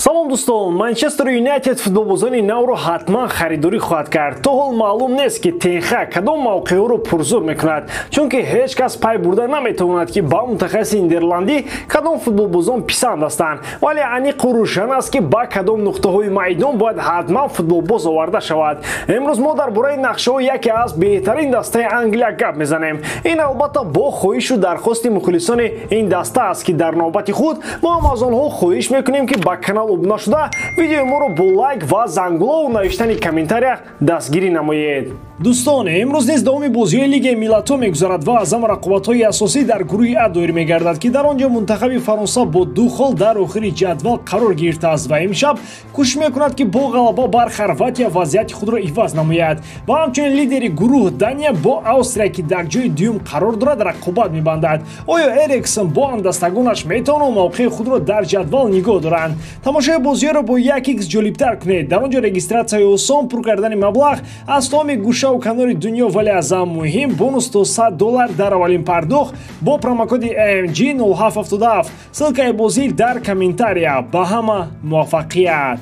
Салом дӯстон, Манчестер Юнайтед футболбозони навро ҳатман харидорӣ хоҳад кард. То ҳол маълум нест, ки Тен Хаг кадом мавқеъҳоро пурзур мекунад, чунки ҳеҷ кас пай бурда наметавонад, ки ба мутахассиси нидерландӣ кадом футболбозон писанд ҳастанд. Вале аниқу рӯшан аст, ки ба кадом нуқтаҳои майдон бояд ҳатман футболбоз оварда шавад. Имрӯз мо дар бораи нақшаҳои яке аз беҳтарин дастаи Англия гап мезанем. Ин албатта бо хоҳишу дархости мухлисони ин даста аст, ки дар навбати худ мо ҳам аз онҳо хоҳиш мекунем, ки ба канал обуна шуда, видеои моро бо лайк ва зангулову навиштани комментария дастгирӣ намоед. Дӯстон, имрӯз низ давоми бозиҳои Лигаи миллатҳо мегузарад ва аз ҳама рақобатҳои асосӣ дар гурӯҳи А доир мегардад, ки дар он ҷо мунтахаби Фаронса бо 2 хол дар охири ҷадвал қарор гирифтааст ва имшаб кӯшиш мекунад, ки бо ғалаба бар Хорватия вазъияти худро иваз намояд. Ва ҳамчунин лидери гурӯҳ Дания бо Австрия, ки дар ҷои дуюм қарор дорад, рақобат мебандад. Оё Эриксон бо ҳамдастагонаш метавонанд мавқеи худро дар ҷадвал нигоҳ доранд? Тамошои бозиҳоро бо 1x ҷолибтар кунед. Дар он ҷо регистратсияи осон, пур кардани маблағ аз тамоми гӯша у канори дунё, вале аз ҳам муҳим бонус то $100 дар аввалин пардохт бо промокоди AMG 0777. Ссылкаи бозӣ дар комментария. Ба ҳама муваффақият!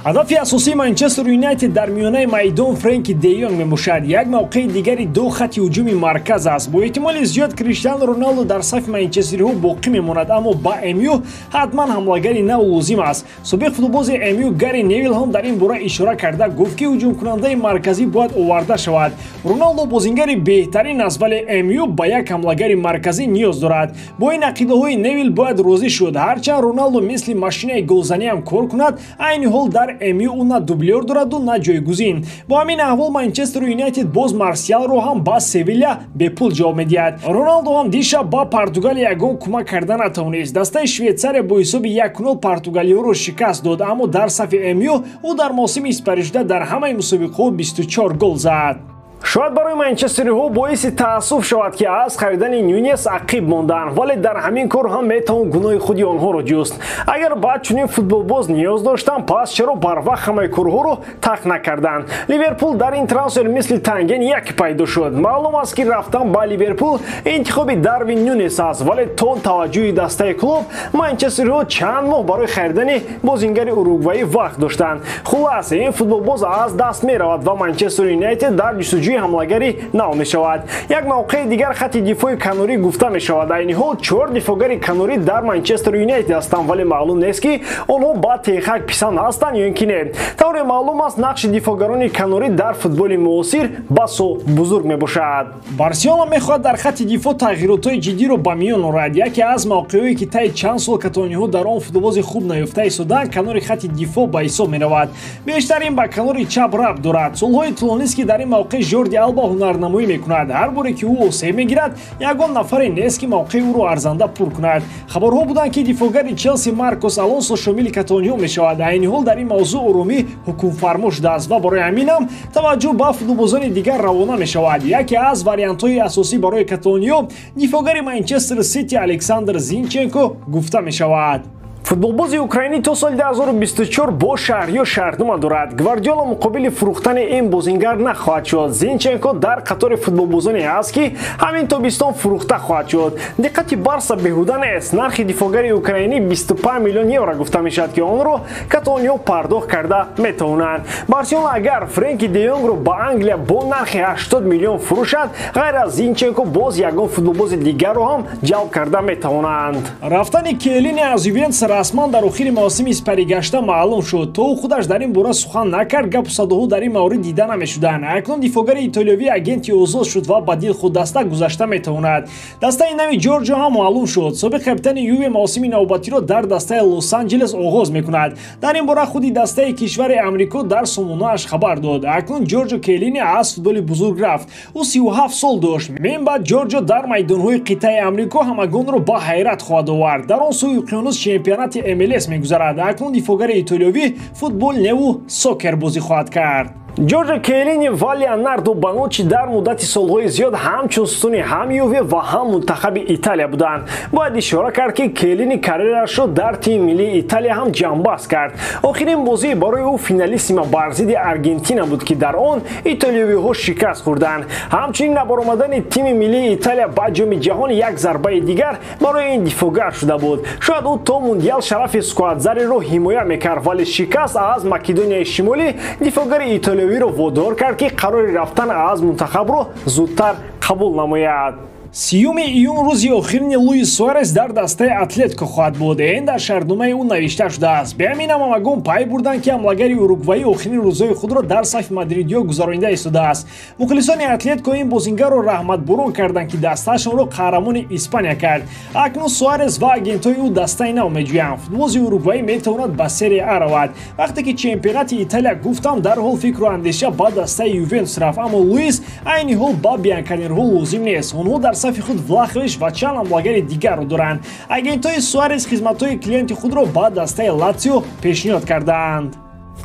Ҳадафи асосии Манчестер Юнайтед дар миёнаи майдон Френки де Йонг мебошад. Як мавқеи дигари ду хати ҳуҷуми марказ аст. Бо эҳтимоли зиёд Криштиану Роналду дар сафи манчестериҳо боқӣ мемонад, аммо ба МЮ ҳатман ҳамлагари нав лозим аст. Собиқ футболбози МЮ Гарри Невил ҳам дар ин бора ишора карда гуфт, ки ҳуҷумкунандаи марказӣ бояд оварда шавад. Роналду бозингари беҳтарин аст, вале МЮ ба як ҳамлагари марказӣ ниёз дорад. Бо ин ақидаҳои Невил бояд розӣ шуд. Ҳарчанд Роналду мисли машинаи голзанӣ ҳам кор кунад, айни ҳол дар МЮ ӯ на дублёр дораду на ҷойгузин. Бо ҳамин аҳвол Манчестер Юнайтед боз Марсиалро ҳам ба Севиля бепул ҷавоб медиҳад. Роналду ҳам дишаб ба Португалия ягон кӯмак карда натавонист. Дастаи Швейтсария бо ҳисоби 1-0 португалиҳоро шикаст дод, аммо дар сафи МЮ ӯ дар мавсими сипаришуда дар ҳамаи мусобиқаҳо 24 гол зад. Шояд барои манчестериҳо боиси таассуф шавад, ки аз харидани Нюнес ақиб монданд, вале дар ҳамин кор ҳам метавон гуноҳи худи онҳоро ҷуст. Агар ба чунин футболбоз ниёз доштанд, пас чаро барвақт ҳамаи корҳоро тах накарданд? Ливерпул дар ин трансфер мисли танген як пайдо шуд. Маълум аст, ки рафтан ба Ливерпул интихоби Дарвин Нюнес аст, вале то таваҷҷӯҳи дастаи клуб манчестериҳо чанд моҳ барои харидани бозингари уругваӣ вақт доштанд. Хулас, ин футболбоз аз даст меравад ва Манчестер Юнайтед дар ҷустуҷӯи ҳамлагари нав мешавад. Як мавқеи дигар хати дифои канорӣ гуфта мешавад. Айни ҳол 4 дифогари канорӣ дар Манчестер Юнайтед ҳастанд, вале маълум нест, ки онҳо ба Тен Хаг писанд ҳастанд ё ин ки не. Тавре маълум аст, нақши дифогарони канорӣ дар футболи муосир басо бузург мебошад. Барселона мехоҳад дар хати дифоъ тағйиротҳои ҷиддиро ба миён орад. Яке аз мавқеъҳое, ки таи чанд сол каталониҳо дар он футболбози хуб наёфта истоданд, канори хати дифоъ ба ҳисоб меравад. Бештар ин ба канори чап рабт дорад. Солҳои тӯлонист, ки дар ин мавқеъ Жорди Алба ҳунарнамоӣ мекунад. Ҳар боре ки ӯ осеб мегирад, ягон нафаре нест, ки мавқеи ӯро арзанда пур кунад. Хабарҳо буданд, ки дифоъгари Челси Маркос Алонсо шомили каталониҳо мешавад. Айни ҳол дар ин мавзӯъ оромӣ ҳукмфармо шудааст ва барои ҳамин ҳам таваҷҷӯҳ ба футболбозони дигар равона мешавад. Яке аз вариантҳои асосӣ барои каталониҳо дифоъгари Манчестер Сити Александр Зинченко гуфта мешавад. Футболбози украинӣ то соли 2024 бо шаҳриё шартнома дорад. Гвардиола муқобили фурӯхтани ин бозингар нахоҳад шуд. Зинченко дар қатори футболбозоне ҳаст, ки ҳамин тобистон фурӯхта хоҳад шуд. Диққати Барса беҳуда нест. Нархи дифоъгари украинӣ 25 миллион евро гуфта мешавад, ки онро каталониҳо пардохт карда метавонанд. Барселона агар Френки де Йонгро ба Англия бо нархи 80 миллион фурӯшад, ғайр аз Зинченко боз ягон футболбози дигарро ҳам ҷалб карда метавонанд. Рафтани Келлини аз Ювентус расман дар охири мавсими сипаригашта маълум шуд. То ӯ худаш дар ин бора сухан накард, гапу садоҳо дар ин маврид дида намешуданд. Акнун дифоъгари итолиёвӣ агенти озод шуд ва ба дил худ даста гузашта метавонад. Дастаи нави Ҷорҷо ҳам маълум шуд. Собиқ капитани Юве мавсими навбатиро дар дастаи Лос-Анҷелес оғоз мекунад. Дар ин бора худи дастаи кишвари Амрико дар сомонааш хабар дод. Акнун Ҷорҷо Келлини аз футболи бузург рафт. Ӯ 37 сол дошт. Мин баъд Ҷорҷо дар майдонҳои қитъаи Амрико ҳамагонро ба ҳайрат хоҳад овард. Дар он сӯи уқёнус чемпионати МЛС мегузарад. Акнун дифоъгари итолиёвӣ футбол неву сокер бозӣ хоҳад кард. Ҷорҷо Келлини ва Леонардо Бонуччи дар муддати солҳои зиёд ҳамчун сутуни ҳам Юве ва ҳам мунтахаби Италия буданд. Бояд ишора кард, ки Келлини карьерашро дар тими миллии Италия ҳам ҷамъбаст кард. Охирин бозӣ барои ӯ финалиссима бар зидди Аргентина буд, ки дар он итолиёвиҳо шикаст хӯрданд. Ҳамчунин набаромадани тими миллии Италия ба Ҷоми ҷаҳон як зарбаи дигар барои ин дифоъгар шуда буд. Шояд ӯ то мундиал шарафи скуадзариро ҳимоя мекард, вале шикаст аз Македонияи Шимолӣ дифоъгари итолиёвиро водор кард, ки қарори рафтан аз мунтахабро зудтар қабул намояд. 30 июн рӯзи охирини Луис Суарес дар дастаи Атлетико хоҳад буд. Ин дар шартномаи ӯ навишта шудааст. Ба ҳамин ҳамагон пай бурданд, ки ҳамлагари уругваӣ охирин рӯзҳои худро дар сафи мадридиё гузаронида истодааст. Мухлисони Атлетико ин бозингарро раҳматбурон карданд, ки дастаашонро қаҳрамони Испания кард. Акнун Суарес ва агентҳои ӯ дастаи нав меҷӯянд. Футболзи уругваӣ метавонад ба Серия А равад. Вақте ки чемпионати Италия гуфтам, дарҳол фикру андеша ба дастаи Ювентус рафт, аммо Луис айни ҳол ба бианканерҳо лозим нест. Онҳо дар сафи худ Влахович ва чанд ҳамлагари дигарро доранд. Агентҳои Суарес хизматҳои клиенти худро ба дастаи Латсио пешниҳод кардаанд.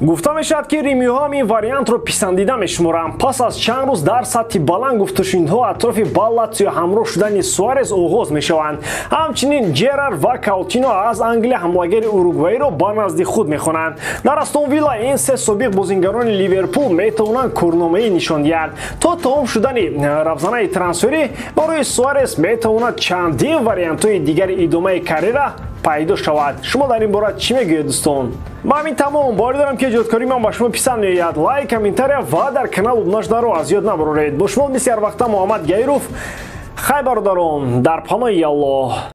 Гуфта мешавад, ки римиҳо ҳам ин вариантро писандида мешуморанд. Пас аз чанд рӯз дар сатҳи баланд гуфтушунидҳо атрофи ба Латсио ҳамроҳ шудани Суарес оғоз мешаванд. Ҳамчунин Ҷерар ва Каутино аз Англия ҳамлагари уругваиро ба назди худ мехонанд. Дар Астон Вилла ин се собиқ бозингарони Ливерпул метавонанд корномаӣ нишон диҳанд. То тамом шудани равзанаи трансферӣ барои Суарес метавонад чандин вариантҳои дигари идомаи карьера пайдо шавад. Шумо дар ин бора чӣ мегӯед, дӯстон? Ба ҳамин тамом. Боварӣ дорам, ки эҷодкории ман ба шумо писанд меояд. Лайк, комментария ва дар канал обуна шуданро аз ёд набароред. Бо шумо мисли ҳар вақта Муҳаммад Гаиров. Хай, бародарон, дар паноҳи Аллоҳ.